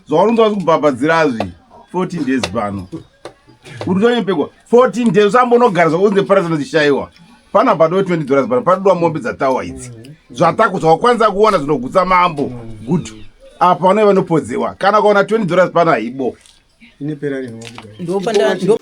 Zvaunonzwa zvikubhabhadzirazvi 14 days pano. Uri kutonyepegwa 14 days usambonogara zvaunze parasana zishaiwa. Pana bado 20 dollars pano padwa mombe dzatawa idzi. Zvatako zvawakwanisa kuona zvinogutsa mambo. Good. Apa vanove vanopodzewa. Kana ukaona 20 dollars pano haibo. Inepera rinhu. Ndopanda ndo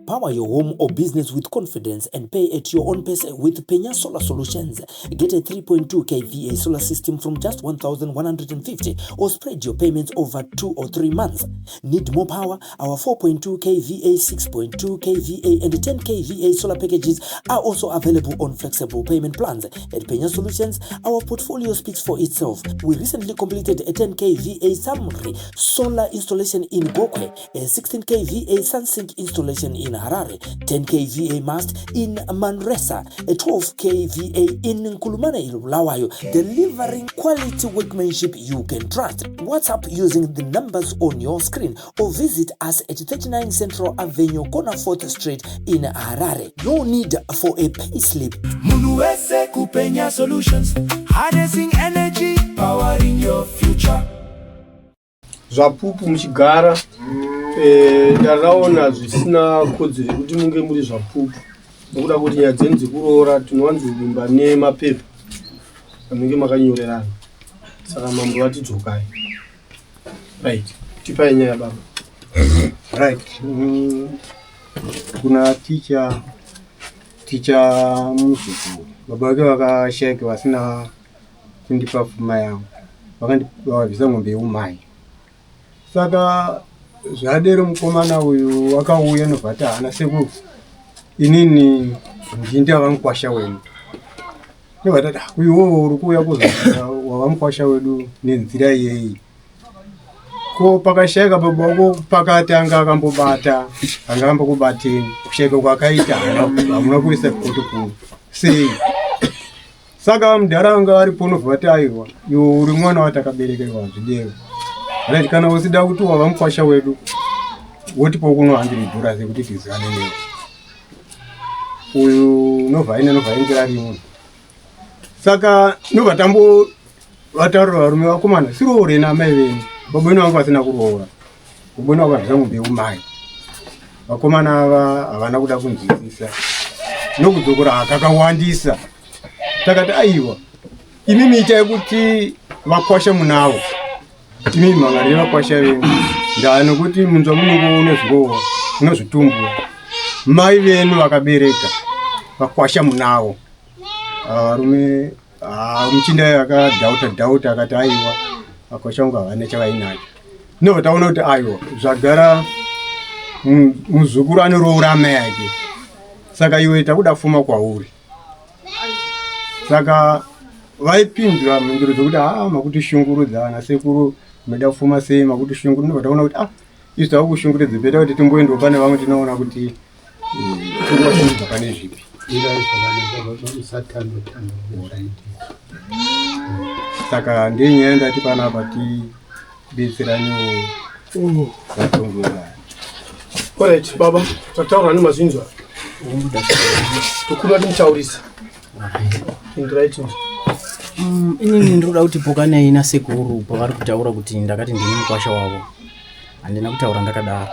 Power your home or business with confidence and pay at your own pace with Penya Solar Solutions. Get a 3.2 kVA solar system from just 1,150 or spread your payments over 2 or 3 months. Need more power? Our 4.2 kVA, 6.2 kVA and 10 kVA solar packages are also available on flexible payment plans. At Penya Solutions, our portfolio speaks for itself. We recently completed a 10 kVA Samri solar installation in Gokwe, a 16 kVA Sunsynk installation in Harare, 10 kVA mast in Manresa, a 12 kVA in Nkulumane in Bulawayo, delivering quality workmanship you can trust. WhatsApp using the numbers on your screen or visit us at 39 Central Avenue, corner 4th Street in Harare. No need for a payslip. Munhu wese kupenya solutions harnessing energy powering your future. Zvapupu muchigara eh, ndaraona zvisina kodzero yekuti munge muri zvapupu nekuda kuti nyaya dzenyu dzekuroora tinowanzovimba nemapepa amunenge makanyorerana saka mambo vati dzokai right tipai nyaya baba right kuna ticha ticha muzukuru baba vake vakashaika vasina kundipa pfuma yangu vakandivabvisa mombe yeumai saka zvadero mukomana uyu akauya nobva ti haana sekuru inini ndini ndava mukwasha wenyu ndobva tati ah, uyu wowo uri kuuya kuzoa wava mukwasha wedu nenzira yeyi ko pakashaika baba wako pakati anga akambobata anga ambokubateni kushaika kwakaita hamuna kuisa kuto sei Saka mudhara anga aripo unobva vati aiwa iwe uri mwana watakabereka iwe hazvidewo. Right, kana usida kuti wava mukwasha wedu wotipo kuno 100 dollars yekuti tizivane newe. Uyu unobva aine unobva aindira rimwe. Saka nobva tambo vataurira varume vakomana siroore namai venyu. Baba venyu vanga vasina kuroora. Kubona kwabvisa mombe yeumai. Vakomana ava havana kuda kunzwisisa. Nokudzokora kakawandisa. Takati aiwa. Imimi itai kuti vakwasha munavo. Imimi mangarire vakwasha venyu. Ndaa nokuti munzwa munongo unozvirowa, unozvitumbura. Mai venyu vakabereka vakwasha munavo. Varume Ah, muchinda akadhauta dhauta akati aiwa vakosha vangu havana chavainacho ndobva taona kuti aiwa zvagara muzukuru anoroora amai yake saka iwe takuda fuma kwauri saka vaipindura mhinduro dzekuti haa ah, makutishungurudza ana sekuru maida kufuma sei makutishungurudza ndobva taona kuti ah isu takukushunguridza beta kuti timboendawo pane vamwe tinoona kuti Tinoshungurudza pane zvipi saka ndiyo nyaya ndati panapa tibetseraniwo vatongwera Alright, baba, tataura nemazvinzwa. Tokuda timutaurisa. Pindurai tinzwe. Inini ndinoda kuti pokanai nasekuru pavari kutaura kuti ndakati ndini mukwasha wavo. Handina kutaura ndakadaro.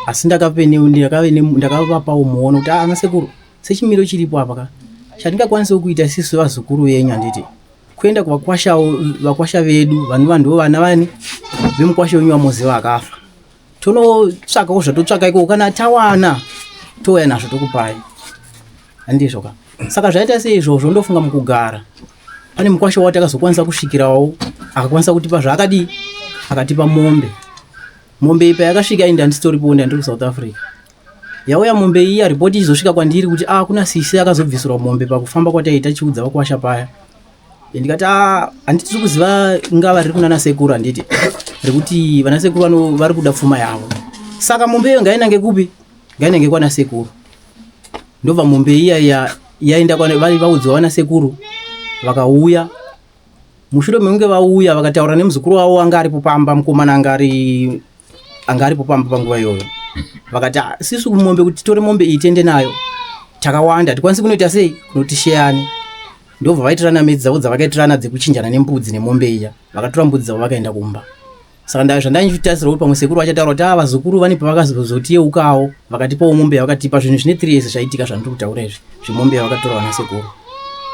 Asi ndakavapawo muono kuti ah nasekuru sechimiro chiripo apa ka chatingakwanisawo kuita isisu vazukuru venyu handiti kuenda kuvakwashawo vakwasha vedu vanova ndivo vana vani vemukwasha wenyu vamoziva akafa tonotsvakawo zvatotsvaka ikoko kana tawana touya nazvo tokupai handizvo ka saka zvaita sei izvozvo ndofunga mukugara pane mukwasha wati akazokwanisa kusvikirawo akakwanisa kutipa zvaakadii akatipa mombe Mombe iyi payakasvika ini ndandisitoripo ndandiri kuSouth Africa. Yauya mombe iya ripoti ichizosvika kwandiri kuti ah kuna sisi akazobvisirwa mombe pakufamba kwataiita tichiudza vakwasha paya. Ndikati ah handiti tiri kuziva ngava riri kunana sekuru handiti rekuti vana sekuru vano vari kuda pfuma yavo. Saka mombe iyo ngainange kupi? Ngainange kwana sekuru. Ndobva mombe iya iya yaenda kwana vaudziwa vana sekuru vakauya Mushure mekunge vauya vakataura nemuzukuru wavo anga aripo pamba, mukomana anga ari anga aripo pamba panguva iyoyo, vakati ah, sisu mombe kuti titore mombe iyi tiende nayo Takawanda hatikwanisi kunoita sei kunoti sheyane. Ndobva vaitirana medzi dzavo dzavakaitirana dzekuchinjana nembudzi nemombe iya. Vakatora mbudzi dzavo vakaenda kumba. Saka nda zvandaichitarisira kuti pamwe sekuru vachataura kuti ah vazukuru vane pavakazotiyeukawo vakatipawo mombe yavakatipa zvinhu zvine 3 years zvaitika zvandiri kutaura izvi zvemombe yavakatora vana sekuru.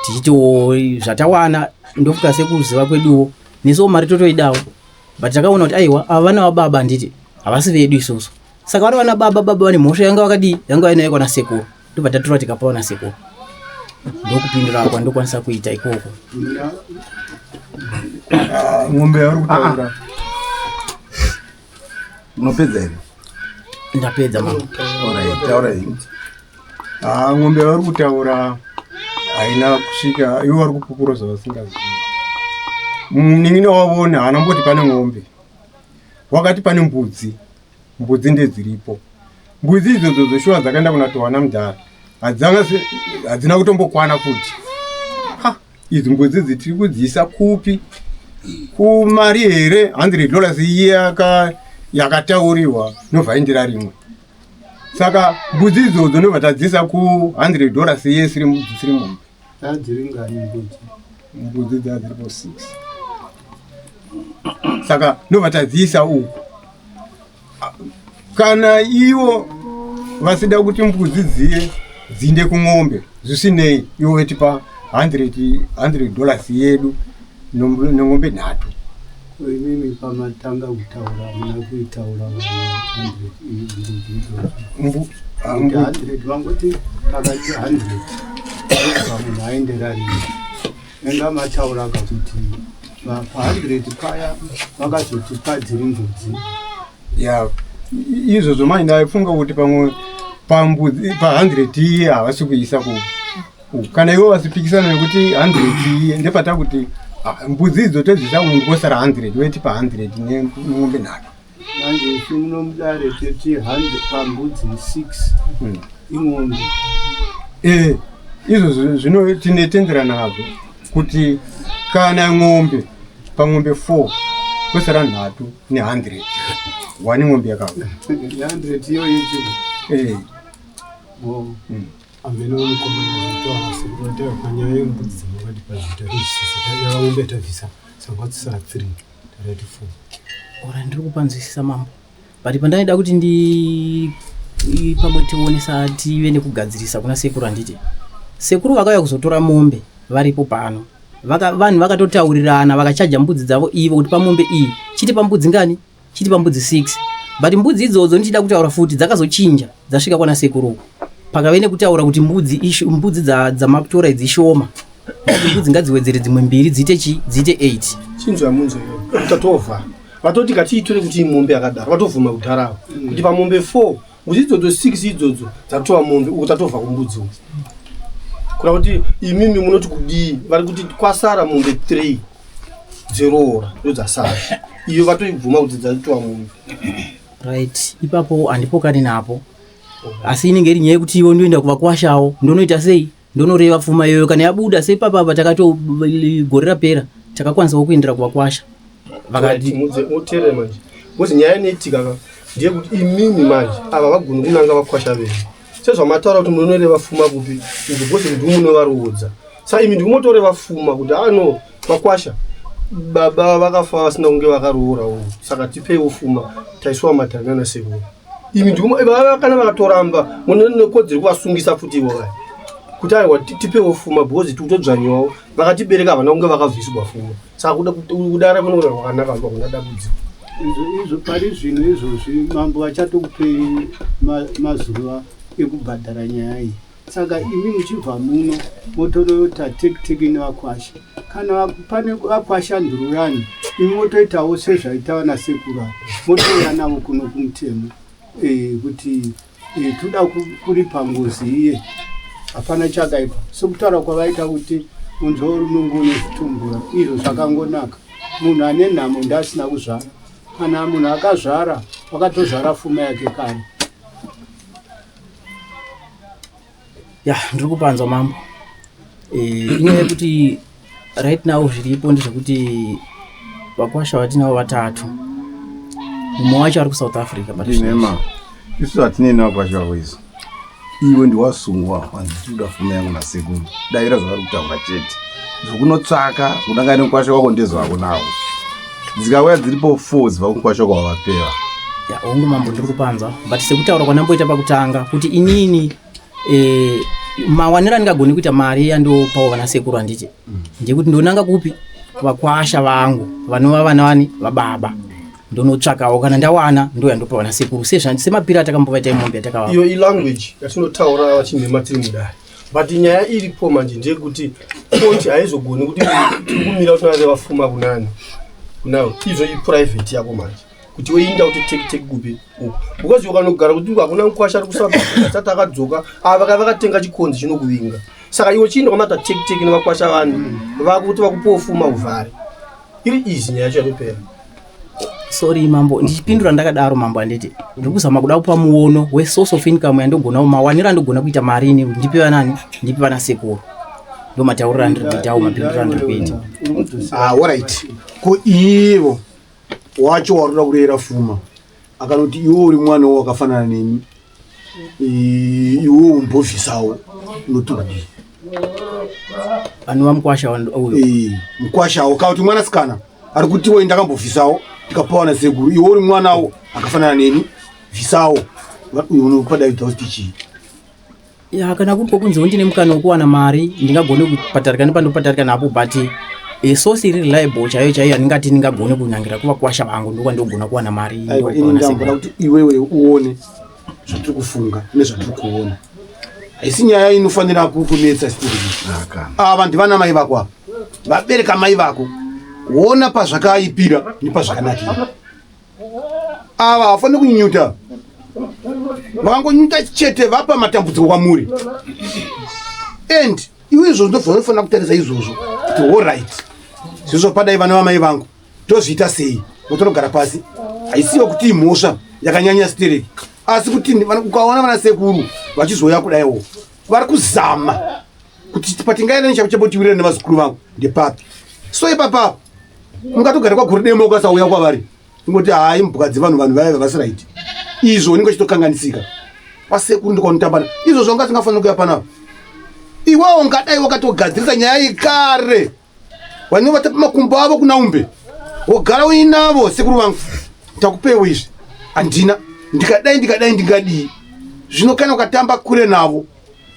Tichitiwo zvatawana ndofuka sekuziva kweduwo nesuwo mari totoidawo but takaona kuti aiwa ava vana vababa handiti havasi vedu isusu. Saka vari vana baba baba vane mhosva yanga vakadii yanga vainayo kwana sekuru ndobva tatora tikapa vana sekuru ndokupindura kwandokwanisa kuita ikoko. Ng'ombe yauri kutaura Unopedza here? Ndapedza mama. Alright, taura henyu. Ah, ng'ombe yauri kutaura haina kusvika, ivo vari kupupura zvavasingazivi. Munin'ina wavona haana mboti pane ng'ombe, wakati pane mbudzi. Mbudzi ndedziripo. Mbudzi idzodzo dzoshuwa dzakaenda kuna Towana mudhara hadzina kutombokwana futi. Ha, idzi mbudzi idzi tiri kudziisa kupi? Kumari here? 100 dollars iye yakataurirwa novhaindira rimwe. Saka mbudzi idzodzo ndobva tadziisa ku 100 dollars iye isiri mombe. Dzadziri ngani mbudzi? Mbudzi dzadziripo 6. Saka ndobva tadziisa uku. Kana ivo vasida kuti mbudzi dziye dziinde kumombe zvisinei ivo vetipa 100 dollars yedu nengombe nhatu. Imimi pamatanga kutaura hamuna kuitaura 100 mbudzi idzodzo. 100 vangoti pakati 100 ndobva munhu aendera rimwe. Enga mataura kuti pa 100 paya vakazoti padziri mbudzi. Ya, izvozvo manje ndaifunga kuti pamwe pambudzi pa 100 iye havasi kuisa ku kana ivo vasipikisana nekuti 100 iye ndepata kuti mbudzi idzo todziisa kumwe kosara 100 weti pa 100 nemombe nhatu. Manje isu muno mudare toti 100 pambudzi 6 imombe. Izvozvo zvino tinetendera nazvo kuti kana ng'ombe pang'ombe 4 kosara nhatu ne 100 wani ng'ombe yakauya. 100 iyo ichi. Amene mukomana zvitaura sekuti panyaya yembudzi dzamakati pazvita izvi yavangombe tabvisa saka tsisara 3 tarati 4. Ora ndiri kupanzwisisa mambo. But pandaida kuti ndi pamwe tionesa tive nekugadzirisa kuna sekuru handiti. Sekuru vakauya kuzotora mombe varipo pano. Vanhu vakatotaurirana vakachaja mbudzi dzavo ivo kuti pamombe iyi chiti pambudzi ngani? Chiti pambudzi 6. But mbudzi idzodzo ndichida kutaura futi dzakazochinja dzasvika kwana sekuru uko. Pakave nekutaura kuti mbudzi mbudzi dzamatora idzi ishoma. Mbudzi ngadziwedzere dzimwe mbiri dziite chi dziite 8. Chinzwa munzwe tatova. Vatoti katiitore kuti mombe yakadaro vatovhuma kudhara avo kuti pamombe 4 mbudzi idzodzo 6 idzodzo dzatova mombe uko tatova kumbudzi uko. Kureva kuti imimi munoti kudii vari kuti kwasara mombe 3 dzeroora ndodzasara iyo vatoibvuma kuti dzatova mombe. Right, ipapo handipokani napo. Asi inenge iri nyaya yekuti ivo ndoenda kuvakwashawo ndonoita sei? Ndonoreva pfuma iyoyo kana yabuda sepapa apa takato gore rapera takakwanisawo kuendera kuvakwasha. Vakati mutere manje. Because nyaya inoitika ka ndeyekuti imimi manje ava vagoni kunanga vakwasha venyu. Sezvamataura kuti munonoreva pfuma kupi uku because ndimi munovaroodza. Saka imi ndimi motoreva pfuma kuti ah no vakwasha baba vakafa vasina kunge vakaroorawo saka tipeiwo pfuma taiswa matanda nasekuru. Imi ndimi kana vakatoramba mune nekodzero kuvasungisa futi ivo vaya. Kuti aiwa tipewo pfuma because tikutodzvanyiwawo vakatibereka havana kunge vakabvisirwa pfuma. Saka kudara kunoona kwakanaka hakuna dambudziko. Izvo pari zvino izvozvi mambo vachatokupei mazuva ekubhadhara nyaya iyi. Saka imi muchibva muno motonoita tekiteki nevakwasha. Kana pane vakwasha ndururani imi motoitawo sezvaita vana sekuru ava. Motouya navo kuno kumutemo kuti toda kuripa ngozi iye. Hapana chakaipa. Sekutaura kwavaita kuti munzwa unonge une zvitumbura izvo zvakangonaka. Munhu ane nhamo ndeasina kuzvara. Kana munhu akazvara wakatozvara fuma yake kare. Ya, ndiri kupanzwa mambo. Inyaya yekuti right now zviripo ndezvekuti vakwasha vatinavo vatatu. Mumwe wacho ari kuSouth Africa but Ndinema. Isu hatinei nevakwasha vavo isu. Iwe ndiwasungwa wanzi tikuda fuma yangu nasekuru. Daira zvavari kutaura chete. Zvokunotsvaka zvokunanga nemukwasha wako ndezvako nawo. Dzikauya dziripo 4 dzibva kumukwasha wako wavapera. Ya, hongu mambo ndiri kupanzwa but sekutaura kwandamboita pakutanga kuti inini eh, mawaniro andingagoni kuita mari yandopawo vana sekuru handiti ndekuti ndonanga kupi vakwasha vangu vanova vana vani vababa ndonotsvakawo kana ndawana ndo yandopa vana sekuru semapira atakambovaita imombe yatakavapa Iyo ilanguage yatinotaura vachinhema tiri mudare, but nyaya iripo manje ndeyekuti koti haizogoni kuti tiri kumira kuti vanenge vafuma kunani kunawo. Izvo iprivate yako manje kuti woinda kuti teki teki kupi uku, because ukanogara kuti hakuna mukwasha ari kuSouth Africa asati akadzoka, ava vakatenga chikonzi chinokuvinga. Saka iwe chiinda kwamata teki teki nevakwasha vanhu vako kuti vakupowo fuma uvhare iri izi, nyaya yacho yatopera. Sorry mambo, ndichipindura ndakadaro mambo, handiti ndiri kuzama kuda kupa muono wesource of income yandogona, mawaniro andogona kuita mari ini ndipe vanani, ndipe vana sekuru. Ndo matauriro andiri kuitawo, mapinduriro andiri kuita. Ah, alright. Ko ivo wacho waroda kurera fuma akanoti iwe uri mwana wakafanana neni, iwe umbobvisawo, unoti kudii? Anova mukwasha uyo? Mukwashawo kana kuti mwanasikana ari kuti wei ndakambobvisawo ndikapawa nasekuru, iwe uri mwanawo akafanana neni, bvisawo. Unopadai kuti chii? Ya, kana kuri kwokunziwo ndine mukana wekuwana mari, ndingagone kupatarika nepandopatarika napo, but source iri reliable chaiyo chaiyo handingati ndingagone kunangira kuvakwasha vangu ndokwandogona kuwana mari. Aiwa, ini ndokuwana ndamboda sekuru. Kuti iwewe uone zvatiri kufunga nezvatiri kuona. Haisi nyaya inofanira kunetsa sitiri. Ava ndivana mai vako, ava vabereka mai vako. Ona pazvakaipira nepazvakanakira. Ava havafaniri kunyunyuta. Vakangonyunyuta chete, vapa matambudziko kwamuri. And iwe izvozvo ndobva unofanira kutarisa izvozvo kuti alright, zvizvo padai vana vamai vangu tozviita sei? Motonogara pasi. Haisiyo kuti imhosva yakanyanya stereki, asi kuti ukaona vana sekuru vachizouya kudaiwo, vari kuzama kuti patingaenda nechapotiwirira nevazukuru vangu ndepapi. So ipapa ungatogara kwagore demo ukasauya kwavari, ingoti hai, mbwa dzevanhu, vanhu vaya vasiraiti izvo, unenge uchitokanganisika. Wasekuru ndikwanotambana izvo zvanga singafanira kuya panapa. Iwewo ungadai wakatogadzirisa nyaya yekare, vanovata pamakumbo avo kuna umbe, wogara uinavo. Sekuru vangu, takupewo izvi, handina, ndikadai ndikadai ndingadii? Zvino kana ukatamba kure navo,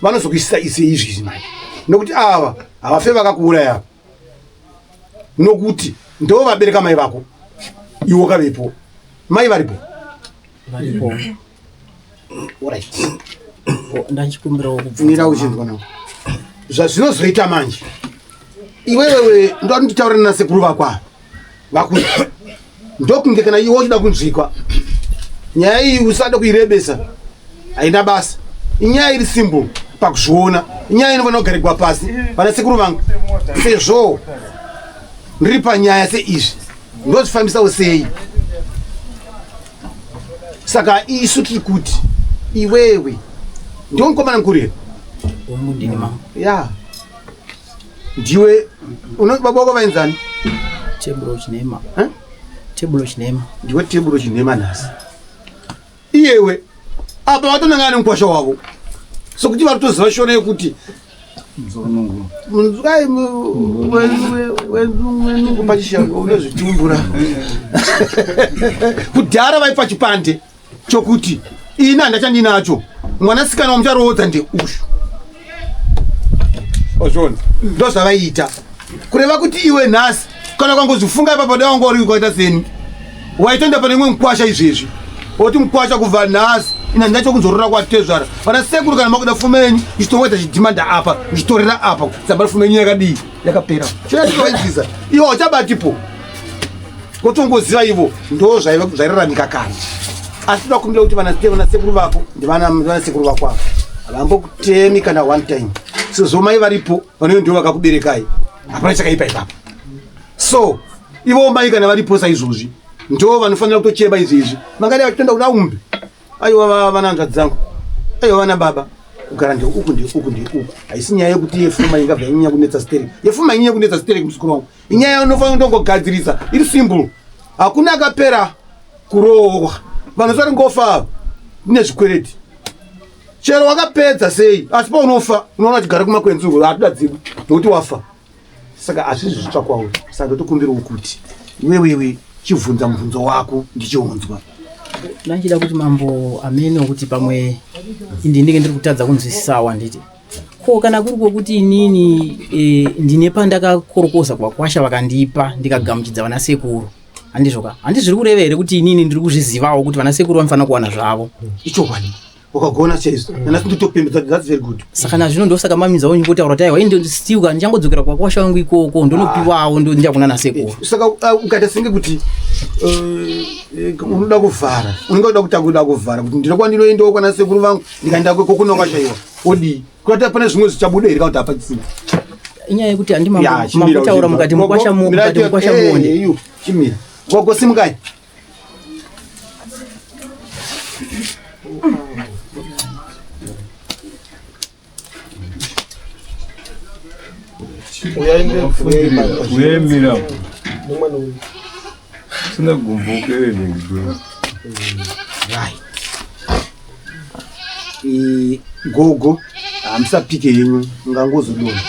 vanozokuisisa ise izvi izvi manje, nokuti ava havafe vakakuuraya, nokuti ndo vabereka mai vako. Iwe wakavepo, mai varipo. Varipo. Alright. Oh, ndachikumbirawo kubvunza Mira. mambo. Uchinzwa navo zvazvinozoita manje, iwewewe ndonditaurira nasekuru vako ava vakuti ndokunge kana iwe uchida kunzwikwa nyaya iyi, usada kuirebesa, haina basa. Inyaya iri simple pakuzviona, inyaya inofanira kugarirwa pasi. Vana sekuru vangu, sezvo ndiri panyaya seizvi, ndozvifambisawo sei? Saka isu tiri kuti iwewe ndiwe mukomana mukuru here? Hongu, ndini mambo. Ya, ndiwe. Baba wako vainzani? Teburo Chinema. Eh? Teburo Chinema. Ndiwe Teburo Chinema. Nhasi iyewe apa vatonangana nemukwasha wavo, sokuti vari kutoziva shona yekuti munzwai wenungu pachishango unozvitumbura. Kudhara vaipa chipande chokuti ini handachandinacho, mwanasikana wamucharoodza ndeuyu. Wazviona, ndo zvavaiita. Kureva kuti iwe nhasi kana ukangozvifunga ipapo, dai wanga uri ukaita seni, waitoenda pane imwe mukwasha izvezvi, woti mukwasha, kubva nhasi ina ndinacho kunzorora kwatezvara. Vana sekuru, kana makuda fuma yenyu, ichitongoita chidhimanda apa, ichitorera apa, tsamba fuma yenyu yakadii, yakapera. Chinoitikawainzisa iwe uchabatipo, wotongoziva ivo ndo zvairaramika kare. Asi toda kumbira kuti vana sekuru vako, ndivana sekuru vako ava, havambokutemi kana one time, sezvo mai varipo, vanove ndivo vakakuberekai. Hapana chakaipa ipapo. So ivo mai kana varipo saizvozvi, ndo vanofanira kutochema izvezvi, vangadai vachitoenda kuna umbe. Aiwa, vana hanzvadzi dzangu, aiwa vana baba, kugara ndeuku ndeuku ndeuku. Haisi nyaya yekuti yefuma ingabva yanyanya kunetsa stereki. Yefuma inyanya kunetsa stereki, muzukuru wangu, inyaya inofanira kutongogadzirisa, iri simple. Hakuna akapera kurohwa, vanhu sari ngofa ava nezvikwereti. Chero wakapedza sei asi paunofa unoona uchigara kumakwenzi uko hatuda dzimwe nokuti wafa. Saka hazvisi zvitsva kwauri. Saka ndotokumbirawo kuti iwewewe chibvunza mubvunzo wako ndichiunzwa. Ndachida kuti mambo amene kuti pamwe indi ndinge ndiri kutadza kunzwisisawo handiti. Ko kana kuri kwokuti inini e, ndine pandakakorokoza kwakwasha vakandipa ndikagamuchidza vana sekuru handizvoka handi zviri kureva here kuti inini ndiri kuzvizivawo kuti vana sekuru vanofanira kuwana zvavo ichokwadi wakagona chaizvo nanhasi ndotopembedza that's very good saka nazvino ndosaka mamidza wenyu kutaura kuti aiwa ini still ka ndichangodzokera kwakwasha wangu ikoko ndonopiwawo ndoenda kuna nasekuru eh, saka uh, ukaita senge kuti eh, eh, unoda kuvhara unenge uda kuti akuda kuvhara kuti ndino kwandinoendawo kwana sekuru vangu ndikaenda kokunonga chaiwa odii kurati pane zvimwe zvichabuda here kana kuti hapachisina inyaya yekuti handi mambotaura mukati mukwasha mukati mukwasha muone chimira gogo simukai Uyemira. Sina gumbuke Right. Gogo, hamusapike henyu ngangozodonha.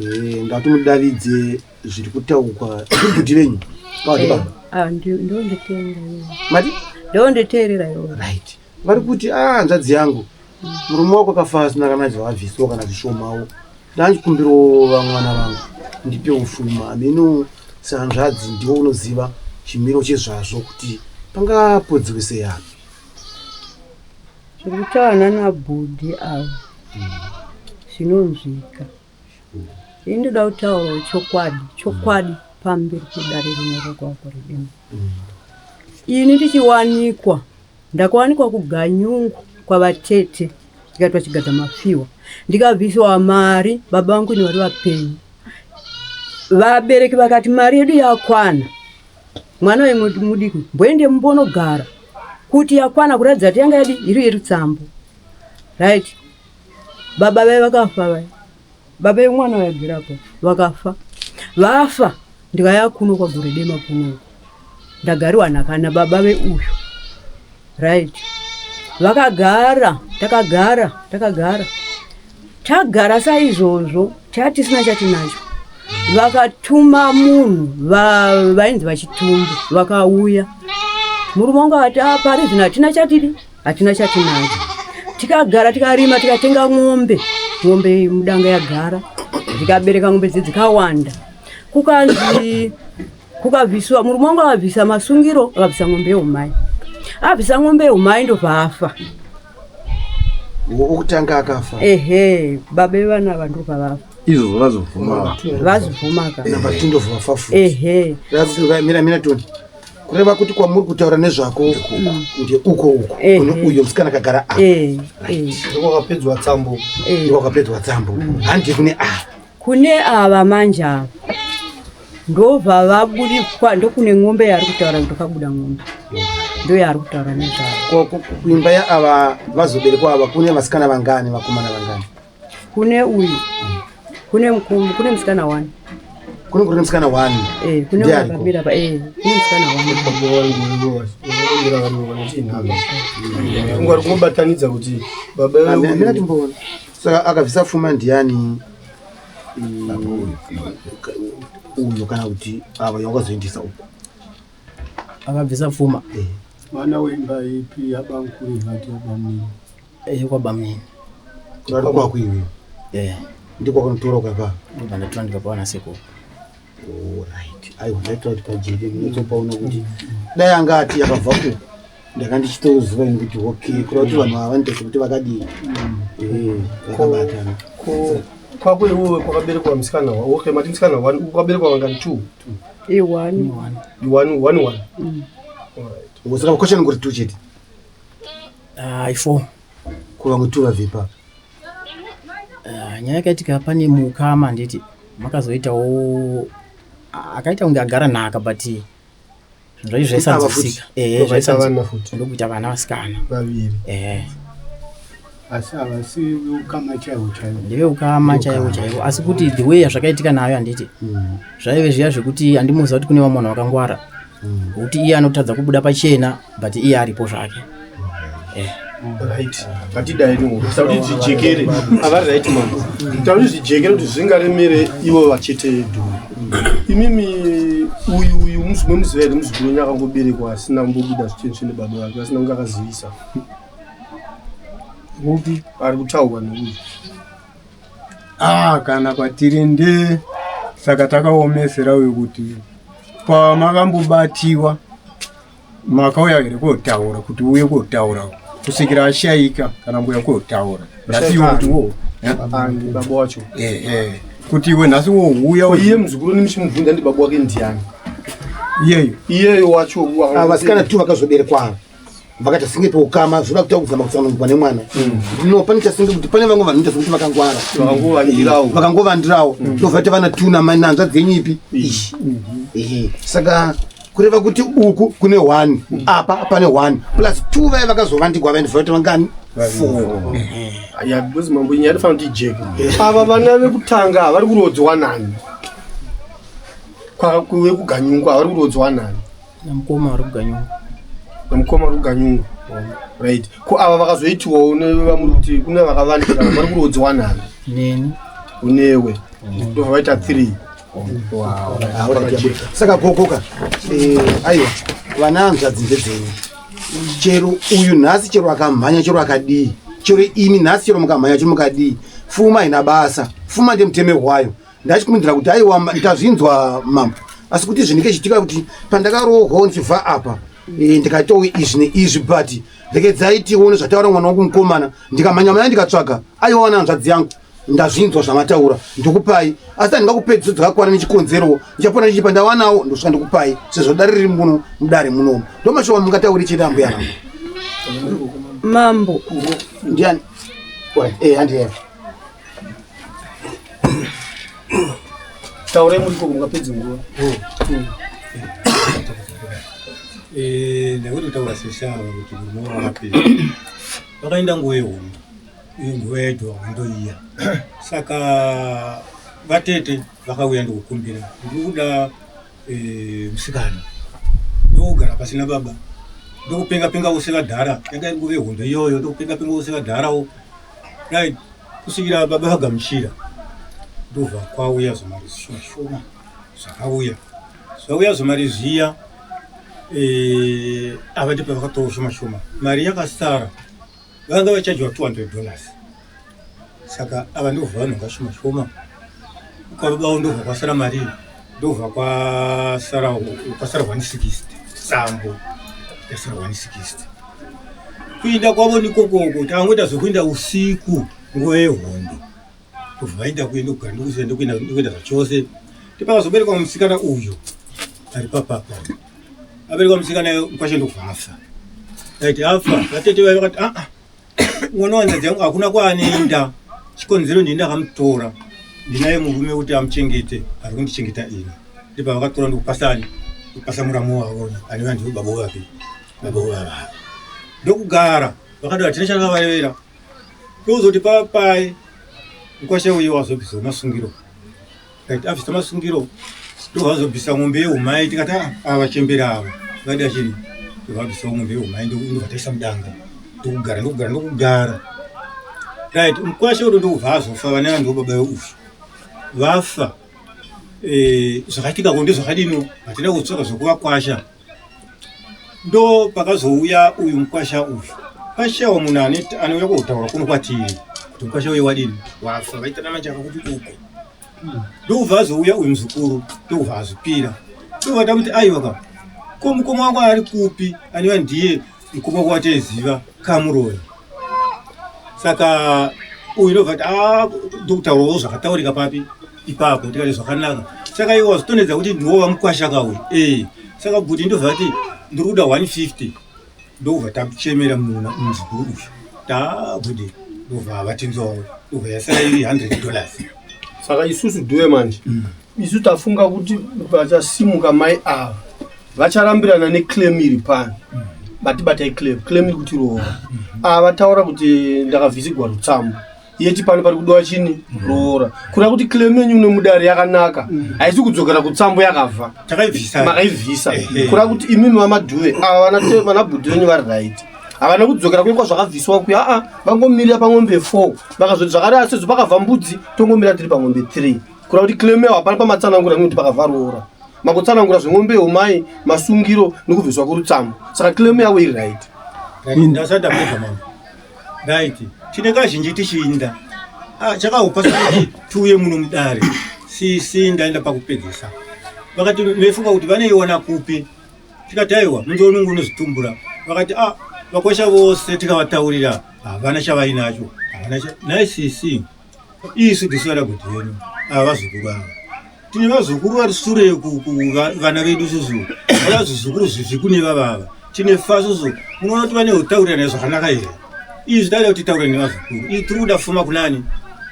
Eh, ngatimudavidze zviri kutaukwa bhuti venyu. Kawati baba. Ah, ndonditeerera. Mati? Ndonditeerera iwe. Right. Vari kuti ah hanzvadzi yangu murume wako akafa asina kana zvawabvisiwa kana zvishomawo. Ndandikumbirawo vamwana vangu ndipewo fuma ameno sehanzvadzi ndiwo unoziva chimiro chezvazvo kuti pangapodziwe sei apa. Zviri kutaura nana bhudhi ava zvinonzwika. Ini ndoda kutaurawo chokwadi, chokwadi pamberi pedare rino rekwaGoredema. Ini ndichiwanikwa, ndakawanikwa kuGanyungu kwavatete ndikaitwa chigadza mafiwa ndikabvisiwa mari baba vangu ini vari vapenyu. Vabereki vakati mari yedu yakwana, mwana uyu mudiki mboende mumbonogara kuti yakwana kuratidza kuti yanga yadi iri yerutsambo right baba vaye vakafa vaye baba vemwana vaigerapo vakafa vafa ndikaya kuno kwagoredema kuno ndagariwa nhaka nababa veuyu right vakagara takagara takagara tagara saizvozvo chatisina chatinacho vakatuma munhu vainzi vachitumbu vakauya murume wangu akati ah, pari zvino hatina chatidi hatina chatinacho tikagara tikarima tikatenga ng'ombe ng'ombe mudanga yagara ndikabereka ng'ombe dze dzikawanda kukanzi kukabviswa murume wangu akabvisa masungiro akabvisa ng'ombe yeumai abvisa ng'ombe yeumai ndobva afa wokutanga akafa ehe baba vevana ava ndobva vafa izvozvo vazobvuma vazobvuma ka namba two ndobva vafa futi ehe mira mira toni kureva kuti kwamuri kutaura nezvako ndeuko uko kune uyo musikana akagara apa eh, eh. ndokwakapedzwa tsambo eh. ndokwakapedzwa tsambo handi kune ava kune ava manje ava ndobva vaburikwa ndokune ng'ombe yaari kutaura kuti kabuda ng'ombe ndo yaari kutaura nezvayo kuimba yaava vazoberekwa ava kune vasikana vangani vakomana vangani kune uyu kune mukuru kune musikana wani kune kune musikana wani eh kune wakamira pa eh kune musikana wani ungari kungobatanidza kuti baba amira timboona saka akabvisa pfuma ndiani uyo kana kuti ava yawakazoendesa uko akabvisa pfuma eh. mwana wemba ipi yabamkuru vati yabamnini eh, kwabamnini kurari kwako iwe eh. ndiko kwakanotora ukapa ndobva ndatora ndikapawa nasekuru Alright. Aiwa ndaitira kuti pajeke ndinotsopaona kuti dai anga ati yakabva uku ndanga ndichitoziva ini kuti okay kureva kuti vanhu ava vanoita sekuti vakadii Eh, vakabatana Ko kwako iwewe kwakaberekwa musikana wa okay mati musikana one uku kwakaberekwa vangani two i-one one one one Alright. Saka question ngori two chete Ah, i4 ko vamwe two vabve ipapo Ah, nyaya yakaitika pane mukama handiti makazoitawo akaita kunge agara nhaka but zvinhu zvacho zvaisanzwisika Ehe, Ndokuita zvaisanzwi- vana futi. ndokuita vana vasikana vaviri ehe asi havasi veukama chaiwo chaiwo ndeveukama chaiwo chaiwo asi kuti the way yazvakaitika nayo handiti zvaive zviya zvekuti handimuziva kuti kune vamwe vanhu vakangwara kuti iye anotadza kubuda pachena but iye aripo zvake Eh. Right, ngatidai takuti zvijekere avari right mambo, takuti zvijekere kuti zvingaremere ivo vachete dhuve. Imimi uyu uyu muziva here muzukuru wenyu akangoberekwa asina kumbobuda zvitsvene baba vake asina kunge akazivisa? Upi ari kutaurwa neuyu? Ah, kana kwatiri nde saka takaomesera uyu kuti pamakambobatiwa makauya here kotaura kuti uye kotaura kusvikira ashaika kana mbuya kotaura nhasi iwe kuti wo baba wacho ehe kuti iwe nhasi wouya. Iye muzukuru nimuchimubvunza ndi baba wake ndiani? Iyeyo. Iyeyo wacho. Vasikana tu vakazoberekwa ava vakaita senge peukama, zvoda kuita kuzama kutsanangurwa nemwana. No, pane chasinge kuti pane vamwe vanhu noita sekuti vakangwara. Vakangovandirawo. Vakangovandirawo, ndobva vana tuna mananzva dzenyu ipi ishi. Ehe, saka kureva kuti uku kune one, apa pane one plus two, vaya vakazovandigwa vaendobva vaita vangani? Four. Ya, because mambo, inyaya inofanira kuti ijeke. Ava vana vekutanga vari kurodzwa nani? Vekuganyungwa vari kurodzwa nani? Namukoma vari kuganyungwa. Namukoma vari kuganyungwa, right. Ko ava vakazoitiwawo nevamuri kuti kune vakavandira vari kurodzwa nani? Neni. Unewe ndobva vaita three. Saka gogoka, aiwa, vana hanzvadzi ndedzenyu. Chero uyu nhasi, chero akamhanya, chero akadii, chero imi nhasi, chero mukamhanya, chero mukadii, fuma haina basa. Fuma ndemuteme hwayo. Ndachikumbira kuti aiwa, ndazvinzwa mambo, asi kuti zvinenge chiitika kuti pandakarohwawo ndichibva apa, ndikaitawo izvi neizvi, but regedzai tione zvataura mwana wangu mukomana. Ndikamhanya mhanya ndikatsvaga, aiwa, wana hanzvadzi yangu, ndazvinzwa zvamataura, ndikupai, asi handingakupedziso dzakakwana nechikonzero. Ndichapona ndichipa ndawanawo, ndosvika ndikupai, sezvo dare riri muno mudare munomu. Ndo mashoko mungatauri chete, ambuya nangu. Mambo. Ndiani? Handiye. Taurai muri koko, mungapedze nguva. Ndakuti kutaura seshava kuti murume wakapera vakaenda nguva yehondo, iyo nguva yaitwa hondo iya. Saka vatete vakauya ndikukumbira, ndiri kuda musikana, ndokugara pasina baba, ndokupenga penga vose vadhara. Yanga iri nguva yehondo iyoyo, ndokupenga penga vose vadharawo, right, kusvikira baba vagamuchira. Ndobva kwauya zvomari zvishoma shoma zvakauya, zvauya zvomari zviya. Ava ndipo vakatowo shoma shoma mari yakasara, vanga vachajwa $200. Saka ava ndobva vanonga shoma shoma kwababa, ndobva kwasara mari, ndobva kwasara 160 tsambo yasara 160. Kuinda kwavo nikokoko tangoita zvekuinda usiku nguva yehondo, ndobva vaenda kuenda kugara ndokuenda ndokuenda ndokuenda zvachose. Tipakazoberekwa musikana uyu ari papapa, aberekwa musikana kwacho ndobva afa. Aiti afa, vatete vaiva vakati, aa, mwana wanzadzi yangu hakuna kwaanoenda, chikonzero ndini ndakamutora, ndinaye murume kuti amuchengete, ari kundichengeta ini. Ndipa vakatora ndokupasani ndokupasa muramu wavo anova ndivo baba vake, baba vava. Ndokugara vakati hatina chakavarevera. Ndokuzoti papai mukwasha uye wazobvisa masungiro, right, abvisa masungiro, ndobva ng'ombe yeumai. Tikati, "Ah, ava vachembera ava vaida chini?" Ndobva ng'ombe yeumai, ndobva taisa mudanga, ndokugara ndokugara ndokugara, right. Mukwasha udo ndokubva azofa, vana vanhu baba uyu vafa. Zvakaitika ko ndezvakadino, hatina kutsvaka zvokuvakwasha. Ndo pakazouya uyu mukwasha uyu, pashawa munhu anouya kotaura kuno kwatiri kuti mukwasha uyu wadini, wafa. Vaitana machaka kuti uko ndokubva azouya uyu muzukuru, ndokubva azvipira, ndokubva tamuti, aiwa ka, ko mukoma wangu ari kupi, anova ndiye mukoma wako wataiziva kamuroyi? Saka uyu ndobva ati, "Ah," ndokutaurawo zvakataurika papi ipapo. Tikati zvakanaka. Saka iwo wazotonedza kuti ndiwo vamukwasha kauyu. Saka bhuti ndobva ati, ndiri kuda 150. Ndobva takuchemera muna muzukuru uyu, tabhuti, ndobva vatinzwawo, ndobva yasara iri $100. Saka isusu dhuwe manje, isu tafunga kuti vachasimuka mai ava vacharambirana neclaim iri pano. Batibatai claim, claim iri kuti roora. Ava vataura kuti ndakavhisigwa rutsambo, yeti pano pari kudiwa chini? Roora. Kureva kuti claim yenyu nemudare yakanaka, haisi kudzokera kutsambo yakabva. Takaibvisa. Makaibvisa. Ehe. Kureva kuti imimi vamadhuve ava, vana bhudhi venyu vari right. Havana kudzokera kuye kwazvakabviswa kuya aa vangomirira pamombe 4 vakazoti zvakadai sezvo pakabva mbudzi tongomira tiri pamombe 3 kureva kuti claim yavo hapana pamatsanangura nekuti pakabva roora makutsanangura zvemombe yeumai masungiro nekubviswa kwerutsambo saka claim yavo iri right. Ndasati ndapedza mambo. Right. Tine kazhinji tichiinda. Ah, chakaupa kuti tiuye muno mudare. Sisi ndaenda pakupedzisa. Vakati mefunga kuti vaneiona kupi? Tikati aiwa, munzi unonge unozvitumbura. Vakati ah, vakwasha vose tikavataurira havana chavainacho. Havana cha. Nhai sisi. Isu tisu vana bhudhi venyu ava vazukuru ava. Tine vazukuru vari sure vana vedu susu. Vana zvizukuru zvivi kune vavava. Tine fa susu. Munoona kuti vane utaurirana zvakanaka here? Izvi taida kuti taure nevazukuru. Izvi tiri kuda fuma kunani?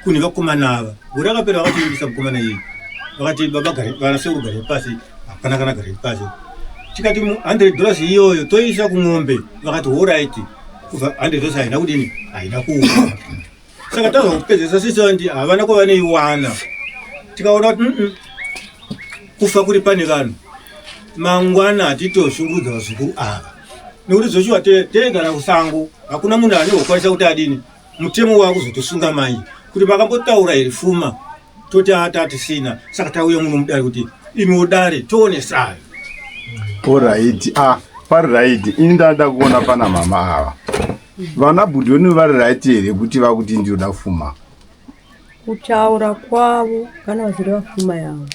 Kune vakomana ava. Gore rakapera vakatiimbisa mukomana iyi. Vakati baba gare vana sekuru gare pasi. Hapana kana gare pasi. Tikati 100 dollars iyoyo toisa kumombe. Vakati horaiti. Kubva 100 dollars haina kudini? Haina kuuya. Saka tazokupedzesa sisi vandi havana kwavaneiwana. Tikaona kuti mm kufa kuri pane vanhu mangwana hatitoshungurudza vazukuru ava nekuti zvoshuwa tegara kusango hakuna munhu anehokwanisa kuti adini mutemo wakuzotosunga manje kuti makambotaura here fuma toti ata tisina saka tauya muno mudare kuti imiwo dare toonesayo Alright, ah, pari right. Ini ndada kuona pana mama ava. Vana bhudhi vari right here kuti vakuti ndinoda fuma? Kutaura kwavo kana vachireva fuma yavo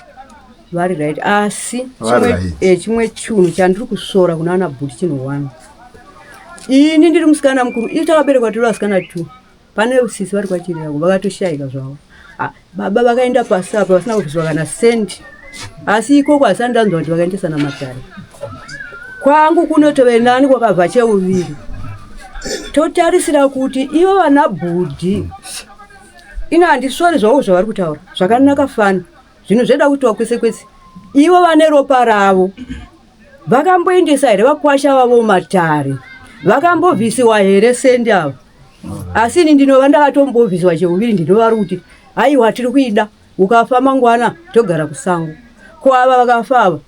vari right asi Vari chimwe right. chimwe chinhu chandiri kusora kuna ana bhudhi chinhu one. Ini ndiri musikana mukuru, isu takaberekwa tiri vasikana two. Pane sisi vari kwachirira vakatoshaika zvavo. Ah, baba vakaenda pasi apa vasina kubviswa kana sendi. Asi ikoko hasani ndanzwa kuti vakaendesana matare. Kwangu kunotove nani kwakabva cheuviri. Totarisira kuti ivo vana bhudhi ino handisvori zvavo zvavari kutaura zvakanaka fani zvinhu zveda kuitwa kwese kwese ivo vane ropa ravo vakamboendesa here vakwasha vavo matare vakambobvisiwa here sendi ava asi ini ndinova ndakatombobvisiwa cheuviri ndinovari kuti aiwa tiri kuida ukafa mangwana togara kusango ko ava vakafa ava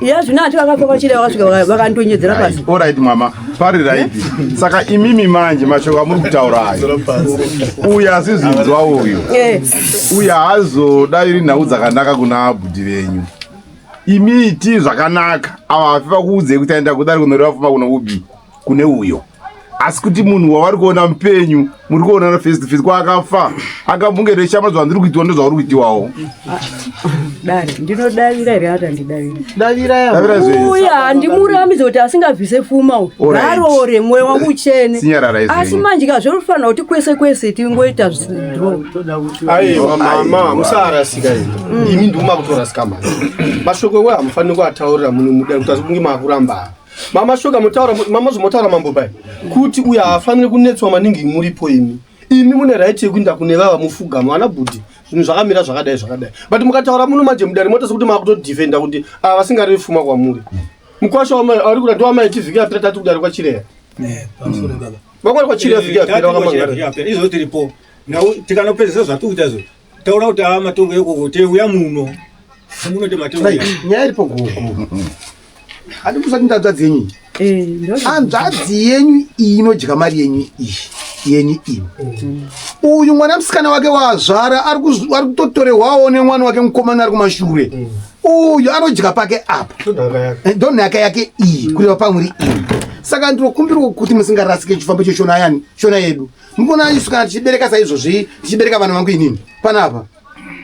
iya zvino hati vakafa kwachireva vakasvika vakandonyedzera pasi. Alright mama, pari right. Saka imimi manje mashoko amuri kutaura ayo. Uyu asizvinzwa uyu. Uyu haazodaviri nhau dzakanaka kuna bhudhi venyu. Imi iti zvakanaka. Ava hafi vakuudzei kuti aenda kudare kunoreva fuma kuno ubi kune uyo. Asi kuti munhu wavari kuona mupenyu muri kuonana face to face kwaakafa akambunge reshama zvandiri kuitiwa ndozvauri kuitiwawo. Dare ndinodavira here ati handidavira? Davira Davira zvenyu. Uya handimurambidze kuti asingabvise fuma uyu. Alright. Ngaroore mwoyo wangu uchene. Sinyararai Asi zvenyu. manje ka zvinofanira kuti kwese kwese tingoita zvidro. Aiwa mama musarasika imi. Imi ndimo makutorasika manje. Mashoko ewe hamufaniri kuataurira muno mudare kuti asi kunge makuramba. Mama shoka mutaura mama zvomotaura mambo pai kuti uyu haafaniri kunetswa maningi muripo imi. Imi mune right yekuenda kune vava mufugamo ana bhudhi zvinhu zvakamira zvakadai zvakadai. But mukataura muno manje mudare moita sekuti makutodefenda kuti ava vasingarevi fuma kwamuri. Mukwasha wamai ari kuda ndiwamai tivhiki yapera tati kudare kwachireya. Pamusoro baba. Vakwari kwachireya vhiki yapera vakamangara. Izvo tiripo. Nhau tikanopedzesa zvatikuita izvo. Taura kuti ava matongo ekoko teuya muno. Munoti matongo. Right, nyaya iripo gogo. Handi musati ndanzvadzi yenyu iyi. Hanzvadzi yenyu iyi inodya mari yenyu iyi yenyu iyi. Uyu mwana musikana wake waazvara ari kutotorerwawo nemwana wake mukomana ari kumashure. Uyu anodya pake apa. Ndonhaka yake iyi kureva pamuri iyi. Saka ndinokumbirawo kuti musingarasike chifambo cheshona yani shona yedu. Mukuona isu kana tichibereka saizvozvi tichibereka vana vangu inini panapa.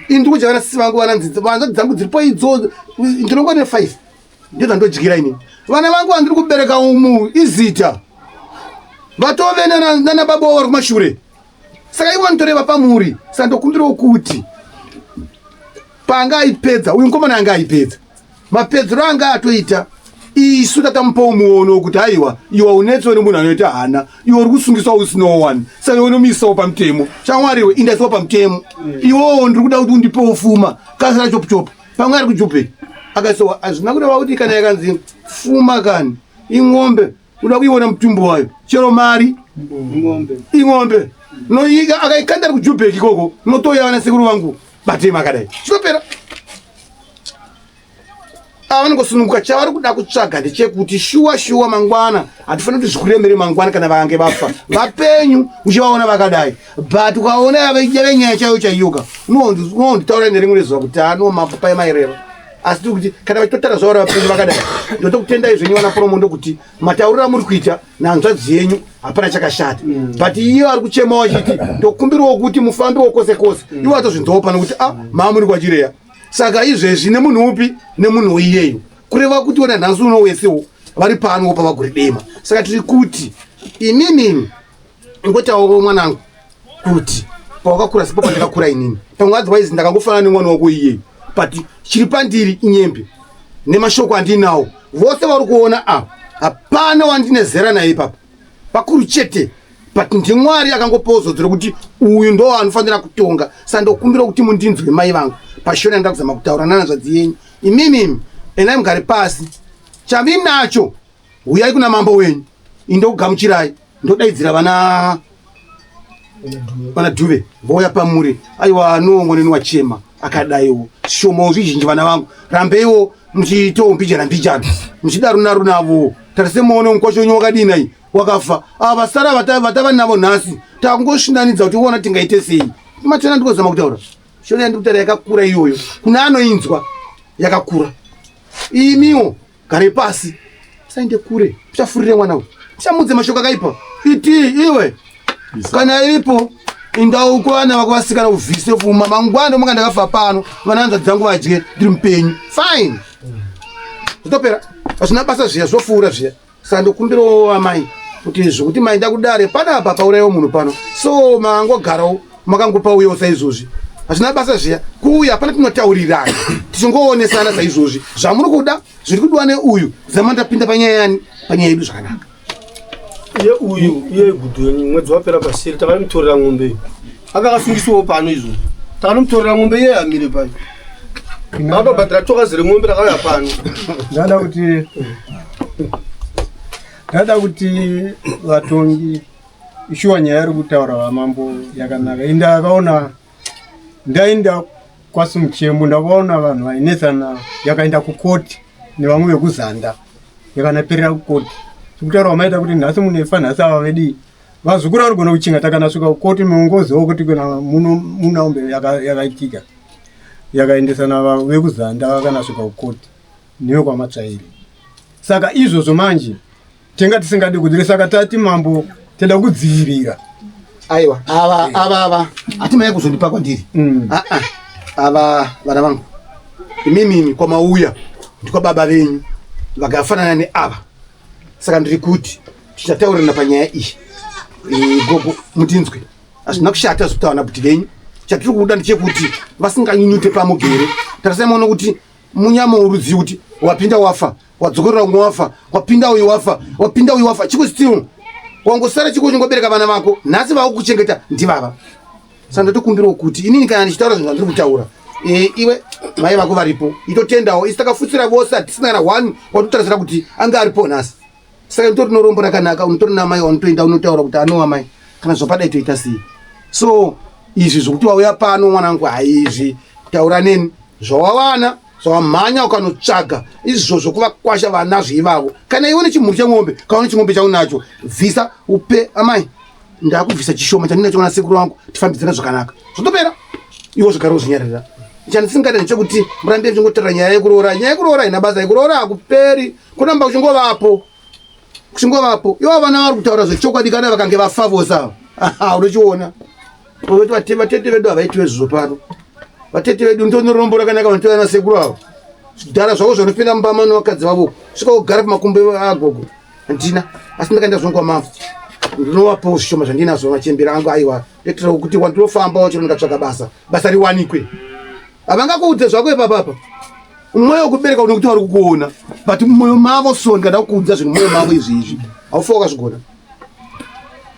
Ini ndikudya vana sisi vangu vana nzidzi vanzvadzi dzangu dziripo idzo ndinongwa ne 5 ndiyo dzandodyira inini. Vana vangu vandiri kubereka umu izita. Vatove nana baba wavo vari kumashure. Saka ivo vanotoreva pamuri. Saka ndokumbirawo kuti paanga aipedza uyu mukomana anga aipedza mapedzero anga atoita isu tatamupawo muono wekuti aiwa iwe unetswe nemunhu anoita hana iwe uri kusungiswa usinawo wani saka iwe unomuisawo pamutemo shamwariwe indaisiwa pamutemo iwewo ndiri kuda kuti undipewo fuma kasira chopuchopu pamwe ari kujubheki akaisawa hazvina kureva kuti kana yakanzi fuma kani ing'ombe uda kuiona mutumbu wayo chero mari ing'ombe akaikanda ari kujubheki ikoko notouya vana sekuru vangu batei makadai zvinopera. Ava vanongosununguka chavari kuda kutsvaga ndechekuti shuwa shuwa mangwana hatifaniri kuti zvikuremere mangwana kana vakange vafa vapenyu uchivaona vakadai but ukaona yave nyaya chaiyo chaiyoka unonditaura nerimwe rezuva kuti ano mapapai maireva asi tiri kuti kana vachitotaura zvavo vapenyu vakadai ndotokutendai zvenyu vana promo ndokuti matauriro amuri kuita nehanzvadzi yenyu hapana chakashata mm. but iye ari kuchemawo achiti ndokumbirawo kuti mufambiwo kwose kwose mm. iwo atozvinzwawo pano kuti a ah, maamuri kwachireya saka izvezvi nemunhu upi nemunhu iyeyo kureva kuti ona nhasi uno wesewo vari pano pavaguri dema saka tiri kuti inini ingotawo mwanangu kuti pawakakura sipo pandakakura inini pamwe otherwise ndakangofanana nemwana wako iyeyo but chiri pandiri inyembe nemashoko andinawo vose vari kuona ava hapana wandine zera naye ipapa vakuru chete but ndimwari akangopawo zodzo rekuti uyu ndo anofanira kutonga sa ndokumbira kuti mundinzwe mai vangu pashona ndida kuzama kutaura nanazvadzi yenyu imimimi endai mugare pasi chaminacho huyai kuna mambo wenyu indokugamuchirai ndodaidzira vana vana dhuve vouya pamuri aiwa no mwaneni wachema akadaiwo shomawo zvizhinji vana vangu rambeiwo muchiitawo mbijana mbijana muchidarunaro navo tarise muone mukwasha wenyu wakadini nai wakafa ava vasara vatava navo nhasi takungosvinanidza kuti uona tingaite sei matena ndikozama kutaura shona yandikutaura yakakura iyoyo kune anoinzwa yakakura imiwo Gare pasi. Usaende kure. Uchafurire mwana uyu. Uchamudze mashoko akaipa. Iti iwe. Kana iripo inda uko vana vako vasikana uvhise pfuma mangwana manga ndakafa pano vana hanzvadzi dzangu vadye ndiri mupenyu fine zvitopera hazvina basa zviya zvopfuura zviya saka ndokumbirawo amai kuti zvekuti maenda kudare panapa pauraiwa munhu pano so mangogarawo makangopa uyewo saizvozvi hazvina basa zviya kuuya hapana tinotaurirana tichingoonesana saizvozvi zvamuri kuda zviri kudiwa neuyu zama ndapinda panyaya yani panyaya yedu zvakanaka iye uyu iye gudhoni mwedzi wapera pasiri takanomutorera ng'ombe iyo anga akasungisiwawo pano izvo takanomutorera ng'ombe iye amire payo akabhadhira tokazi remombe rakauya pano ndada kuti ndada kuti vatongi Shuwa nyaya iri kutaura vamambo yakanaka. Ini ndakaona ndaenda kwaSimuchembu ndakaona vanhu vainetsana yakaenda kukoti nevamwe vekuzanda yakanaperera kukoti. Sikutaura wamaita kuti nhasi munefa nhasi ava vedii vazukuru vanogona kuchinga takanasvika kukoti mungozivawo kuti kuna muno munaombe yakaitika yakaendesana vekuzanda vakanasvika kukoti nevekwaMatsvaire saka izvozvo manje Tenga tisingadi kudzire saka tati mambo teda kudzivirira. Aiwa ava ava ava hatimai kuzondipa kwandiri. Mm. Ah ah. Ava vana vangu. Imimi imi kwamauya ndikwa baba venyu vakafanana neava. Saka ndiri kuti tichataurirana panyaya iyi. Eh, gogo mutinzwe. Hazvina kushata zvekutaura nabuti venyu. Chatiri kuda ndechekuti vasinganyunyute pamugere. Tarisai muone kuti munyama urudzii kuti wapinda wafa wadzokorera umwe wafa wapinda uyu wafa wapinda uyu wafa chiko still wangosara chiko uchingobereka vana vako nhasi vakukuchengeta ndivava saka ndotokumbirawo kuti inini kana ndichitaura zvinhu zvandiri kutaura e, iwe mai vako varipo itotendawo isi takafutsira vose hatisina kana one watotarisira kuti anga aripo nhasi saka nditori norombo rakanaka unotori namai wanotoenda unotaura kuti anowa mai kana zvapadai toita sei so izvi zvokuti wauya pano mwanangu haizvi taura neni zvawawana zvawamhanya ukanotsvaga izvozvo kuvakwasha vanazvo ivavo kana iwe nechimhuru chemombe kana une chimombe chaunacho bvisa upe amai ndakubvisa chishoma chandinacho kana sekuru vangu tifambidzana zvakanaka zvotopera iwo zvigara uzvinyarira chandisingada ndechekuti murambe muchingotaura nyaya yekuroora nyaya yekuroora haina basa yekuroora hakuperi kuramba kuchingovapo kuchingovapo ivo vana vari kutaura zvechokwadi kana vakange vafa vose ava unochiona Unoti vatete vedu havaitiwe zvizvo pano. Vatete vedu ndonorombo rakanaka vanotora nasekuru avo. Zvidhara zvavo zvanopinda mumba mano vakadzi vavo. Svika kugara pamakumbo agogo. Handina. Asi ndakaenda zvangu kwamambo. Ndinovapawo zvishoma zvandinazvo machembera angu aiwa. Ndoitira kuti wandinofambawo chero ndikatsvaka basa. Basa riwanikwe. Havangakuudze zvako ipapa apa. Mwoyo wekubereka unokuti vari kukuona. But mumwoyo mavo so ndikada kukuudza zvinhu mumwoyo mavo izvi izvi. Haufa wakazvigona.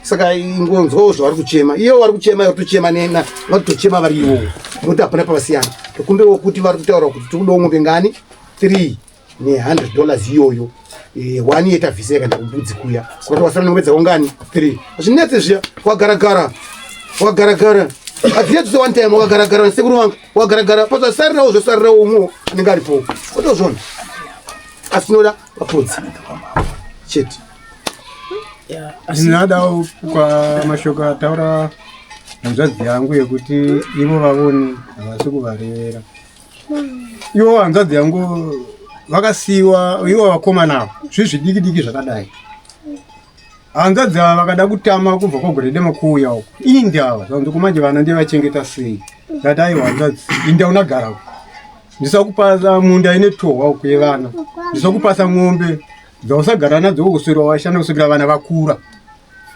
Saka ingonzwawo zvavari kuchema. Iye vari kuchema vari kutochema nena, vari kutochema vari iwowo. Nokuti hapana pavasiyana. Tokumbirawo kuti vari kutaura kuti tiri kudawo mombe ngani? 3 ne 100 dollars iyoyo. Eh, one year tabvisa yakaenda kumbudzi kuya. Saka wasara nemombe dzako ngani? 3. Hazvinetse zviya. Wagaragara. Wagaragara. Hadzinetsi one time wakagaragara nasekuru vangu. Wagaragara. Pazvasarirawo zvosarirawo umwe anenge aripo. Otozviona. Asi tinoda vapodzi chete. Ndinodawo kwa mashoko ataura hanzvadzi yangu yekuti ivo vavoni havasi kuvarevera. Ivo hanzvadzi yangu vakasiiwa ivo vakomana ava zvi zvidiki diki zvakadai. Hanzvadzi ava vakada kutama kubva kwaGoredema kuuya uko. Indi ava zvanzi kumanje vana ndivachengeta sei. Ndati aiwa hanzvadzi inda unagara uko. Ndisakupasa munda ine tohwa uko yevana. Ndisakupasa ng'ombe dzausagara nadzo kuswera washanda kusvikira vana vakura.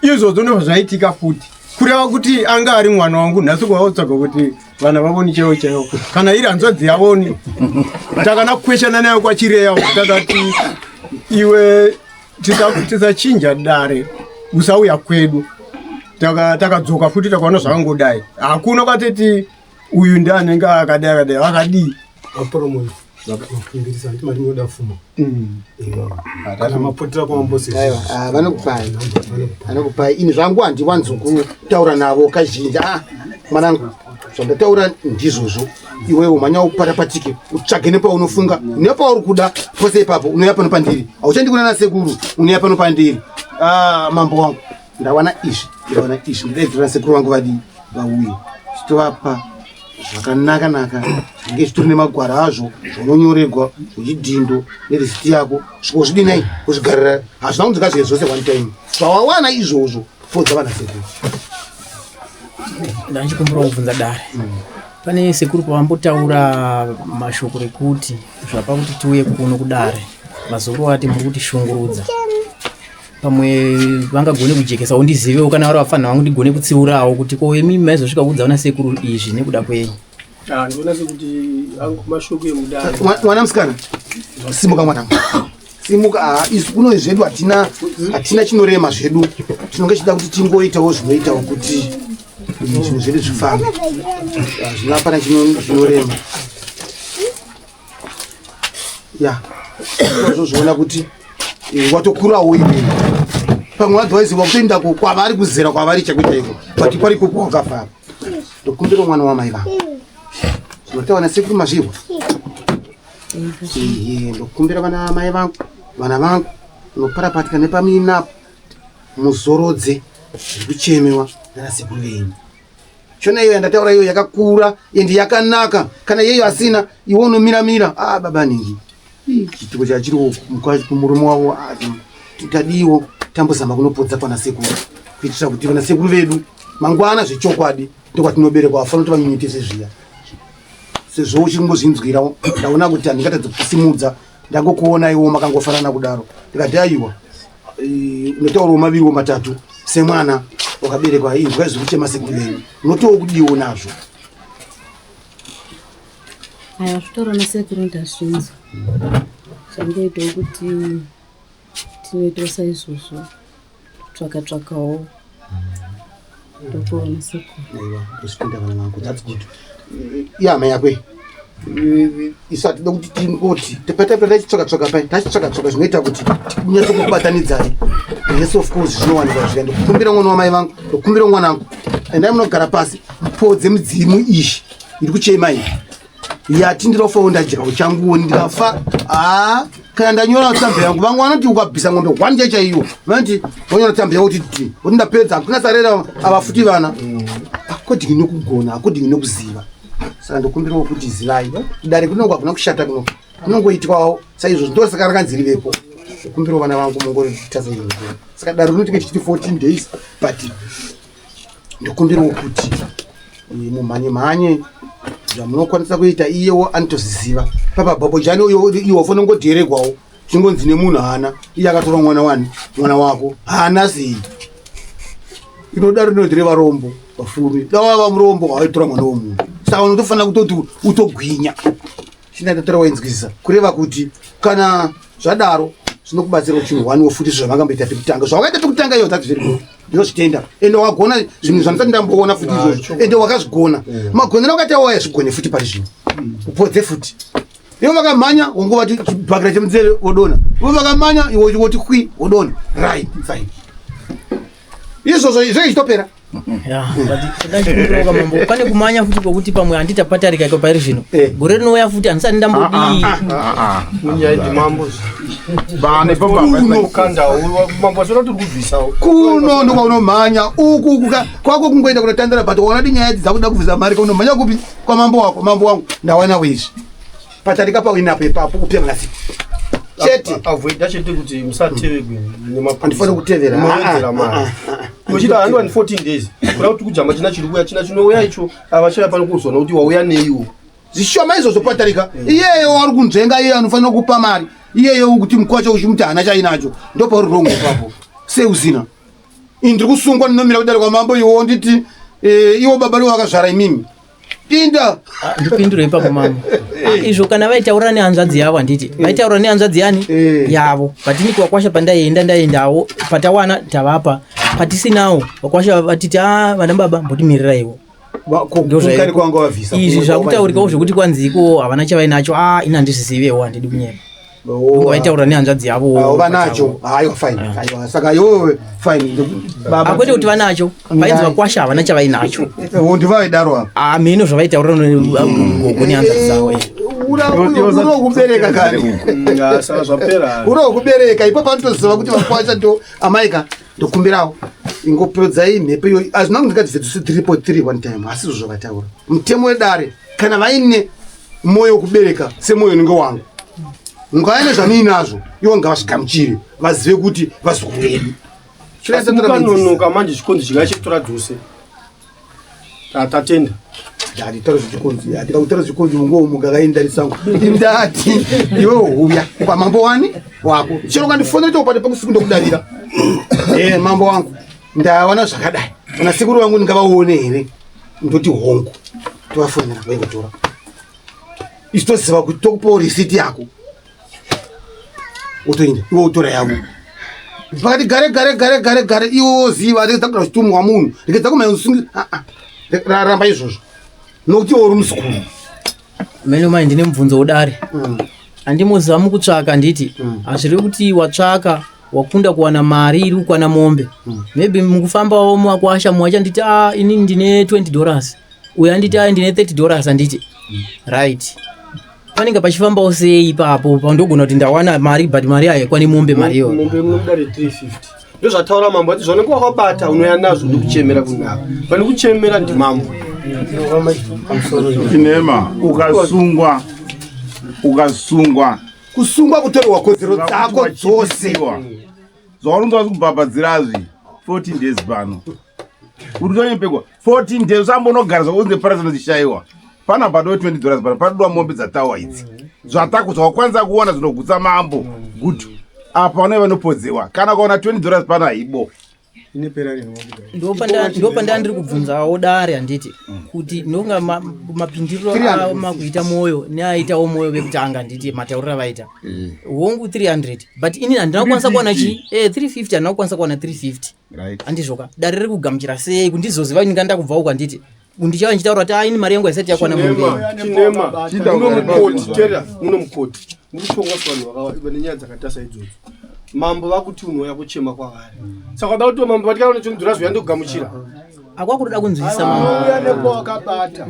Izvozvo ndizvo zvaitika futi. Kureva kuti anga ari mwana wangu nhasi kwaotsvaga kuti vana vavoni chaivo chaivo kana iri hanzvadzi yavoni takana kweshana nayo kwachireya takati iwe tisachinja dare usauya kwedu takadzoka futi takaona zvakangodai hakuna kwatiti uyu ndi anenge akadai akadai vakadii vaporomoni vakumbirisa hanti mari munoda fuma mm. eh, kana mapotera kwamambose ah, vanokupai vanokupai ini zvangu handiwanzokutaura navo kazhinji ah, mwanangu zvandataura ndizvozvo iwewe mhanya uparapatike utsvage nepaunofunga nepauri kuda pose ipapo unouya pano pandiri hauchandi kuna nasekuru unouya pano pandiri ah, mambo wangu ndawana izvi ndawana izvi ndidaidzira sekuru vangu vadii vauye chitovapa zvakanaka naka zvinge zvitori nemagwara azvo zvaunonyoregwa zvechidhindo nerisiti yako sviko zvidinai kuzvigarira hazvina kunzika zviye zvose one time zvawawana izvozvo fodza vana sekuru ndachikumbira kubvunza dare pane sekuru pavambotaura mashoko ekuti zvapa kuti tiuye kuno kudare vazukuru vati muri kutishungurudza pamwe vangagone kujekesawo ndizivewo kana vari vafanha vangu ndigone kutsiurawo kuti ko imi maizosvika kuudza vana sekuru izvi nekuda kwenyu ah, ndinoona sekuti mashoko emudare mwana musikana simuka mwanangu simuka ah, isu kuno zvedu hatina hatina chinorema zvedu tinonge chida kuti tingoitawo zvinoitawo kuti zvinhu zvedu zvifambe hazvina hapana chinorema ya zvozviona kuti eh, watokurawo iwe pamwe otherwise wakutoenda kwavari kuzera kwavari chaiko chaiko but kwariko kwawakafara ndokumbira mwana wamai vangu zvinotaura nasekuru mazvirwa Ehe, ndokumbira vana mai vangu vana vangu noparapatika nepamuinapo muzorodze zviri kuchemewa nanasekuru venyu shona iyo yandataura iyo yakakura ende yakanaka kana iyeyo asina iwe unomiramira ah baba nhingi chituko chachiri kumurume wavo ah, tadiwo tambozama kunopodza kwana sekuru kuitira kuti vana sekuru vedu mangwana zvechokwadi ndokwatinoberekwa vafanira kuti vanyunyutise zviya sezvo uchingozvinzwira ndaona kuti handingatadzi kusimudza ndangokuona iwo makangofanana kudaro ndikati aiwa unotaurawo maviriwo matatu semwana wakaberekwa inzwa izvi kuchema sekuru venyu unotowo kudiwo nazvo aya zvitaura nasekuru ndazvinzwa zvangoitawo kuti tinoitawo saizvozvo tsvaka tsvakawo ndokuona sekuru ndosvipinda vana vangu that's good ihama yako iyi isu hatida kuti tingoti pataipa tachitsvaka tsvaka pai tachitsvaka tsvaka zvinoita kuti tinyatso kubatanidzai yes of course zvinowanikwa zvika ndokukumbira mwana wamai vangu ndokukumbira mwana wangu endai munogara pasi mupodze midzimu iyi iri kuchema iyi yati ndinofawo ndadyawo changuwo ndikafa haa kana ndanyora tsamba yangu vamwe vanoti ukabvisa ng'ombe one chai chaiyo vanoti vanyora tsamba yavo kuti ti kuti ndapedza hakuna sarera ava futi vana according nokugona according nokuziva saka ndokumbirawo kuti zivai dare kunongo hakuna kushata kuno kunongoitwawo saizvozvo ndosaka rakanzi rivepo ndokumbirawo vana vangu mongorita saizvozvo saka dare rinotinge tichiti 14 days but ndokumbirawo kuti eh, mumhanye mhanye zvamunokwanisa kuita iyewo anotozviziva papa bhabhojani uyo iwe wafanira kungodheregwawo chingonzi nemunhu haana iye akatora mwana wani mwana wako haana sei inodaro inodhere varombo vafumi dawava murombo waitora mwana womunhu saka unotofanira kutoti utogwinya chinatatora wainzwisisa kureva kuti kana zvadaro zvinokubatsira kuti chinhu futi zvavakamboita pekutanga zvawakaita pekutanga iyo that's very good ndinozvitenda ende wakagona zvinhu zvandisati ndamboona futi ah, izvozvo ende wakazvigona mm. magonero akaita waya zvigone futi pari zvino mm. upodze futi ivo vakamhanya wongovati chibhakira chemudzere wodona ivo vakamhanya iwo woti kwi wodona right fine izvozvo zvenge chitopera Ndachikumbirawo mambo, pane kumanya futi kwekuti pamwe handitapatarika iko pairi zvino gore rinouya futi handisati ndambodii. Munyaya ndimambo. Bane Kunokandawo mambo asora tiri kubvisawo. Kuno ndokwaunomhanya uku kwako kungoenda kunotandara, but waona ti nyaya idzi dzakuda kubvisa mari, kaunomhanya kupi? Kwamambo wako. Mambo wangu, ndawana izvi patarika pawinapo ipapo, upe mwanasikana chete. Avoida chete kuti musatevegwe. Handifaniri kutevera. Munowedzera Ah, mari muchida 114 days kuda kuti kujamba china chiri kuuya, china chinouya icho avachaya pano kuzona kuti wauya neiwo. Zvishoma izvozvo patarika. Iyeyo wari kunzvenga, iye anofanira kupa mari iyeyo, kuti mukwacho uchimuti hana chainacho, ndopauri rongo ipapo. Seusina ini ndiri kusungwa, ndinomira kudare kwamambo, iwo nditi iwo baba riwo vakazvara imimi, pinda. Ndipindure ipapo mambo. Ah, izvo kana vaitaura nehanzvadzi yavo, handiti vaitaura nehanzvadzi yani yavo, but ini kuvakwasha pandaienda, ndaiendawo, patawana tavapa, patisinawo vakwasha vatiti a vana baba mbotimirira Kukari kwanga wavhisa. Izvi zvakutaurikawo zvekuti kwanziko havana chavainacho, a ini handizvizivewo, handidi kunyepa. Ndonga vaitaura nehanzvadzi yavo. Awo vanacho, aiwa, fine, aiwa, saka iwewe fine baba. Akwete kuti vanacho, vainzi vakwasha havana chavainacho. Ndivaidaro apa. Ah, mhino zvavaitaura gogo nehanzvadzi dzavo. Urokubereka kani. Saka zvapera. Urokubereka ipapo, anotoziva kuti vakwasha ndo amaika. Ndokumbirawo ingopedzai mhepo iyoyi, hazvina kunge ndikati 3.3 one time, asi izvo zvavataura mutemo wedare. Kana vaine mwoyo wekubereka semwoyo unenge wangu, ngaine zvamuinazvo iwo, ngavasvigamuchire, vazive kuti vazukuru vedu. Asi mukanonoka manje chikonzi chingachitora dzose. Tatenda. Nditaura zvechikonzi, ndikakutaura zvechikonzi ungomuka kaindarisangu. Ndati iwe huya kwamambo wani wako, chero kandifonera chokupate pakusiku, ndokudavira. Mambo wangu, ndawana zvakadai, kana sekuru vangu ndingavaone here? Ndoti hongu, tovafonera, vaingotora. Isu toziva kuti tokupawo risiti yako, wotoenda iwe utora yavo. Pakati gare gare gare gare gare, iwe woziva regedza kugara uchitumwa munhu, regedza kumhanya, ramba izvozvo nokuti iwe uri muzukuru. Mene mai, ndine mubvunzo udare. Handimuziva mukutsvaka, handiti hazvirevi kuti watsvaka wakunda kuwana mari iri kukwana mombe. Maybe mukufambawo mumakwasha muwachanditi a inini ndine $20, uyo anditi a ndine $30, handiti right? Panenge pachifambawo sei ipapo pandogona kuti ndawana mari, but mari haikwani mombe, mari iyoyo? Mombe munodare 350, ndozvataura mambo, ati zvaunenge wakabata unoya nazvo, ndikuchemera kunaka pane kuchemera ndimambo. Chinema, ukasungwa, ukasungwa. Kusungwa kutorerwa kodzero dzako dzose. Zvaunonzwa kubhabhadzirazvi 14 days pano, uri kutonyepegwa 14 days, usambonogara zvaunze parasina zishayiwa pana bado $20 pano panodiwa mombe dzatawa idzi, zvatako zvawakwanisa kuona zvinogutsa mambo. Good, apa vanove vanopodzewa kana ukaona $20 pano haibo. Ndopanda ndiri kubvunzawo dare, handiti kuti ndonga mapindiriro amakuita mwoyo neaitawo mwoyo vekutanga, handiti matauriro avaita, hongu 300, but ini handina kukwanisa kuwana chi 350, handina kukwanisa kuwana 350. Handizvoka dare riri kugamuchira sei kundizoziva ndinga ndakubva uko, handiti ndichava ndichitaura kuti aini mari yangu haisati yakwana mombe? Chinema, muno mukoti tera, muno mukoti muri kutongwa vanhu vane nyaya dzakaita saidzodzo. Mambo vakuti unouya kuchema kwavari, saka wada kuti mambo vatikana chonzura zviya ndokugamuchira. Akwakutoda kunzwisisa. Auya nepawakabata.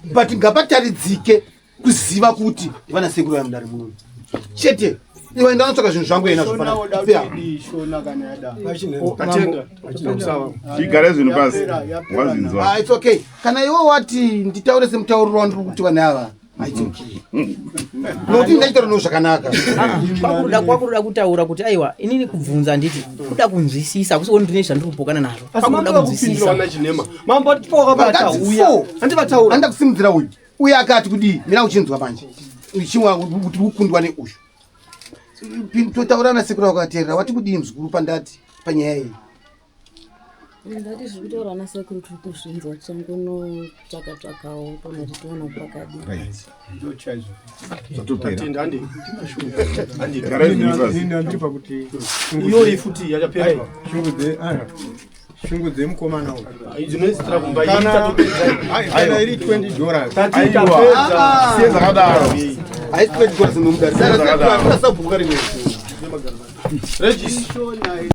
But ngapataridzike kuziva kuti vana sekuru vamudare munomu chete. Iwe ndanotsvaka zvinhu zvangu ena. Shona woda zvofanira. kuti shona kana yadaro. Tatenda. Achinokusava. Chigare zvinhu pasi. Yapera, yapera. Wazinzwa. Ah, it's okay. Kana iwe wati nditaure semutauriro wandiri kuti vanhu ava, ah, it's okay, nokuti ndachitaura no zvakanaka. Kwakuroda kutaura kuti aiwa, inini kubvunza, handiti kuda kunzwisisa, hakusi kuoni ndine zvandiri kupokana nazvo. Asi Kwakuroda mambo vakupindura. kunzwisisa. Vana Chinema, mambo ati pawakabata Vakadzi uya. four. Handi vataura. Anda kusimudzira uyu, uye akati kudii? Mina uchinzwa manje uchimwa kuti ukundwa neuyu. Totaura nasekuru wakateerera, wati kudii muzukuru pandati panyaya iyi? Ndati zviri kutaura nasekuru tiri kuzvinzwa, tichangonotsvaka tsvakawo pamwe tichiona pakadii. Zvatopera. Tatenda, handi. Handi. Garai zvinhu pasi. Ndiri pakuti Iyoyi futi yachapera. Shungu dzemukomana uyu. Dzinoisitira kumba. Kana iri $20. Tati tapedza. Siye zvakadaro. Haisi $20 nomudari. Zvakadaro. Sabhuka rimwe. Regis. Shona.